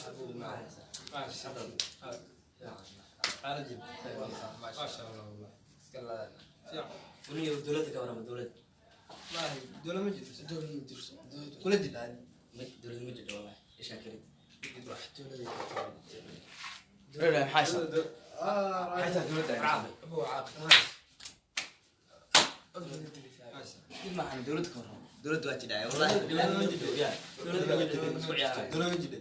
Maasha Allah. Xaaladii. Maasha Allah wallahi. Iska ladan. Fiican. Waniyo dowladda ka warrama dowladda. Wallahi dowlad ma jirto. Dowlad ma jirto. Dowlad Kula jidhaan. Ma dowladda ma jirto wallahi. Ishaa kelid. Wax dowlad. Dowladda maxay sa Ah, maxay tahay dowladda? Caaqil. Abu caaqil. Maasha. Dib maahan dowladda ka warramo. Dowladda waa jidhaa wallahi. Dowladda ma jirto yaa. Dowladda ma jirto isku ciyaaraya. Dowlad ma jirto.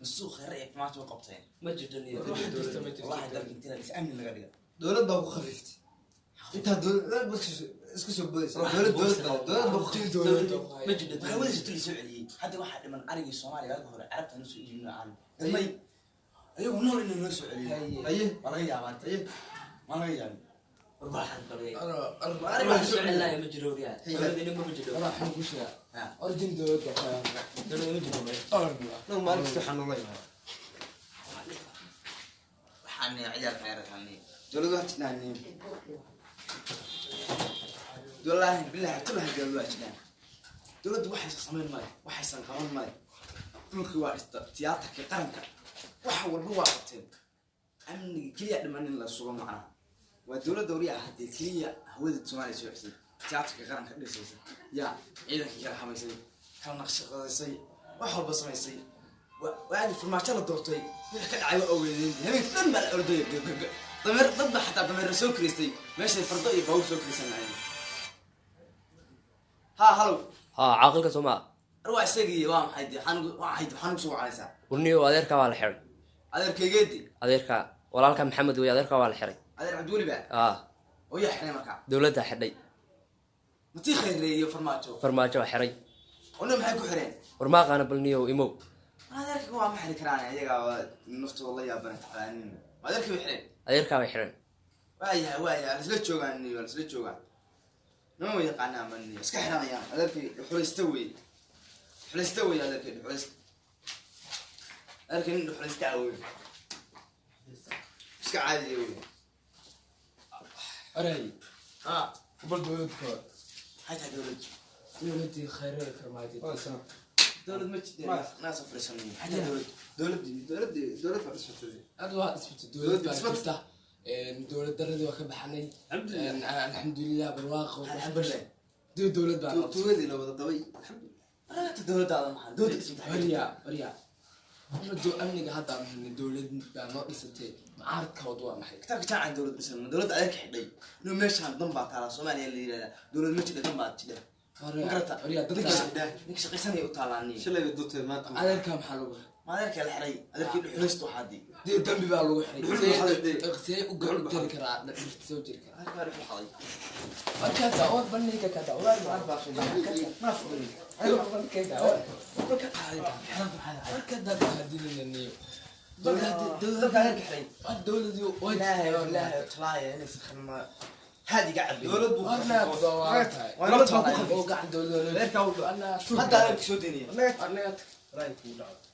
Masuuq khayr ay maanta u qabteen. Ma jirto niyo. Wax jirto ma jirto. Wallahi dalka intii la is amni laga dhiga. Dowlad baa ku khafiiftay. Intaa dowlad isku soo boodaysa. Dowlad dowlad baa ku khafiiftay. Dowladda Ma jirto Waxaa dowladda. wada jirto la soo celiyey. Hadda waxaa dhiman arigii Soomaaliya waagi hore Carabta noo soo iibino aan dhamay ayagu nool inay noo soo celiyo. Aye. Waa laga yaabaa. Aye. Waa laga yaabaa. Warbaaxad balay. Arag Wax soo celinaya ma jiro yaa. Dowladda inima ma jirto. Wala waxaan ku sheegaa. Ha. Origin dowladda. Dowladda ma jirto. Origin. No maalin kasta waxaan noola imaada. Waxaan ciyaar khayr ahaan. Dowladda waa jidhaa. Wallaahi billahi tallahi dowladda waa jidhaa. Dowladdu waxaysan samayn maayo, waxaysan qaban maayo. Dhulkii waa dhista tiyaatarkii qaranka. Wax walba waa qabteen. Amniga keliya dhiman in la sugo macnaha. Waa dowladda wariyaha haddii keliya hawada Soomaaliya soo xisay, tiyaatarka qaranka dhisaysa, yaa ciidankii kala hamaysay, kala naqshaqadaysay, wax walba samaysay. Waagi farmaajo la doortay wixii ka dhacay waa ogeedeen. Habeenkii dhan baa la ordaya gagaga. Dameer dad baa xataa dameer soo kireystay meeshay fardo iyo baabuur soo kireysan lahayn. Haa, halow. Haa, caaqilka soo maa. Ar waa isagii. Waa maxay dee? Waxaan ugu soo wacanaysaa? Waniyo adeerkaa waa la xiray. Adeerkaygeedi? Adeerka walaalka Maxamed wey, adeerkaa waa la xiray. Adeer Cabdiweli baa? Ah. Oo yaa xiray markaa? Dowladda xidhay. Matii khayreeyo Farmaajo? Farmaajo waa xiray. Oo nin maxay ku xireen? War ma aqaana bal niyow imow. Mar adeerka waa ma xiri karaan, ayaga waa naftooda la yaabana tacbaanin. Adeerkii bay xireen? Adeerkaa way xireen. Waayahay, waayahay, lasla joogaan niyo, lasla joogaan. Nima ma yaqaanaa ma niyo iska xiranayaan. Adeerkii dhuxulaysta wey, dhuxulaysta wey adeerkii, dhuxulaysta. Adeerkii nin dhuxulaysta ah wey, iska caadiya wey. Oray. Ha. Bal dowladda ka war. Maxay tahay dowladdu? Dowladdii khayre ee farmaajo. Waa sana. Dowlad ma jideen naa soo fariisanay. Maxay tahay dowladdu? Dowladii dowlad baa dhisatay. Aad waa isbitay dowlad baa jirta. Dowlad daradii waa ka baxnay. Alxamdulillah. Alxamdulillah, barwaaqo. Alxamdulillah. Dowlad baa qabtay. Tuugadii la wada dabay. Alxamdulillah. Maragata dowladdaada maxaa dowladda isbitay? Warya, warya. Ummaddu amniga hadda aan helnay, dowlad baa noo dhisatay. Mucaaradkoodu waa maxay? Kitaabka jaamacad dowlad dhisan, dowladda adeerka xidhay inuu meeshaan dan baa taalaa Soomaaliya la yidhahdaa. Dowlad ma jidha, dan baa jidha. Warya, ma garata? warya, ninka dadka ninka shaqaysanaya u taalaa niyo. Shalay bay duurtay maanta. Adeerka maxaa lagu xiray? Ma adeerkaa la xiray? Adeerkii dhuxulaysta waxaa dii. Dee dambi baa lagu xiray. Dhuxul baa xaday, dee. See u jari karaa? Dhirta soo jiri karaa. Adeerkaa dhuxul xaday. Markaasa oo bandhiga kada waa marka dadka hadinina niyo. Dadka adeerka xiray. Dowladii waa Ilaahay ilaahay talaaya inaysan khalma haad iga cabin. Dowlad buu warna waa tahay. Waa nabad baa ku Oo gacan dowladda loo Adeerkaa u anaa hadda adeerka soo daynaya. annaga Raay kuu dhacdo.